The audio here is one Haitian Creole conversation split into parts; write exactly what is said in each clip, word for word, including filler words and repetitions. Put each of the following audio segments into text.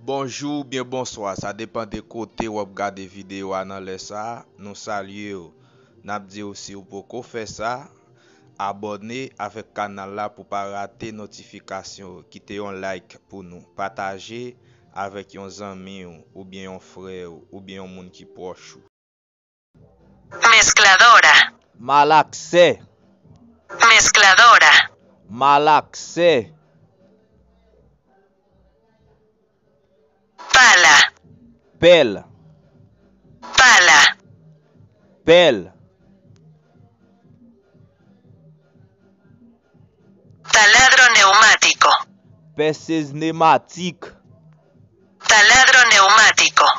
Bonjou oubyen bonswa, sa depann de kote w ap gade videyo a nan lè sa a. Nou salye w. N ap di w, si w poko fè sa, abòne avèk kanal la pou w pa rate notifikasyon yo. Kite yon like pou nou. Pataje avèk yon zanmi w, oubyen yon frè w, oubyen yon moun ki pwòch ou. Mezcladora. Malaksè. Mezcladora. Malaksè. Pala. Pèl. Pala. Pèl. Taladro neumático. Pèsez nematik. Taladro neumático.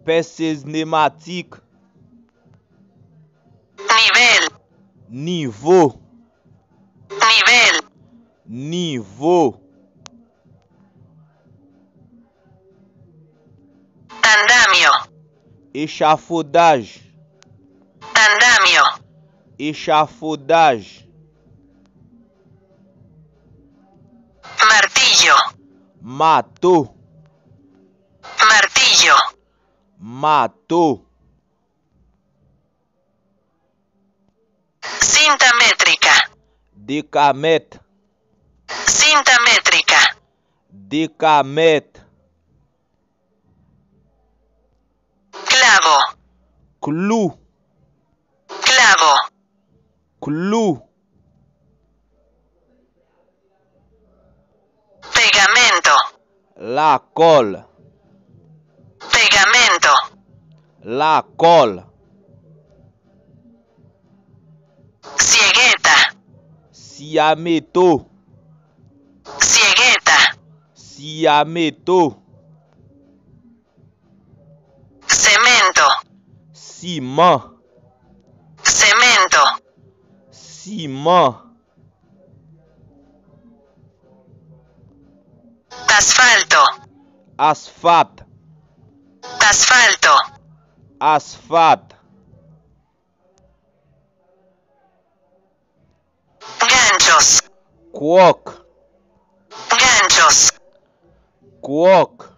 Pèsez nematik. Nivel. Nivo. Nivel. Nivo. Andamio. Echafodaj. Andamio. Echafodaj. Martillo. Mato. Martillo. Mato. Cinta métrica. Dekamèt. Cinta métrica. Dekamèt. Clavo. Klou. Clavo. Klou. Pegamento. Lakòl. Pegamento. Lakòl. Ciegueta. Siyameto. Ciegueta. Siyameto. Cemento. Siman. Cemento. Siman. Asfalto. Asfat. Asfalto. Asfat. Ganchos. Kwòk. Ganchos. Kwòk.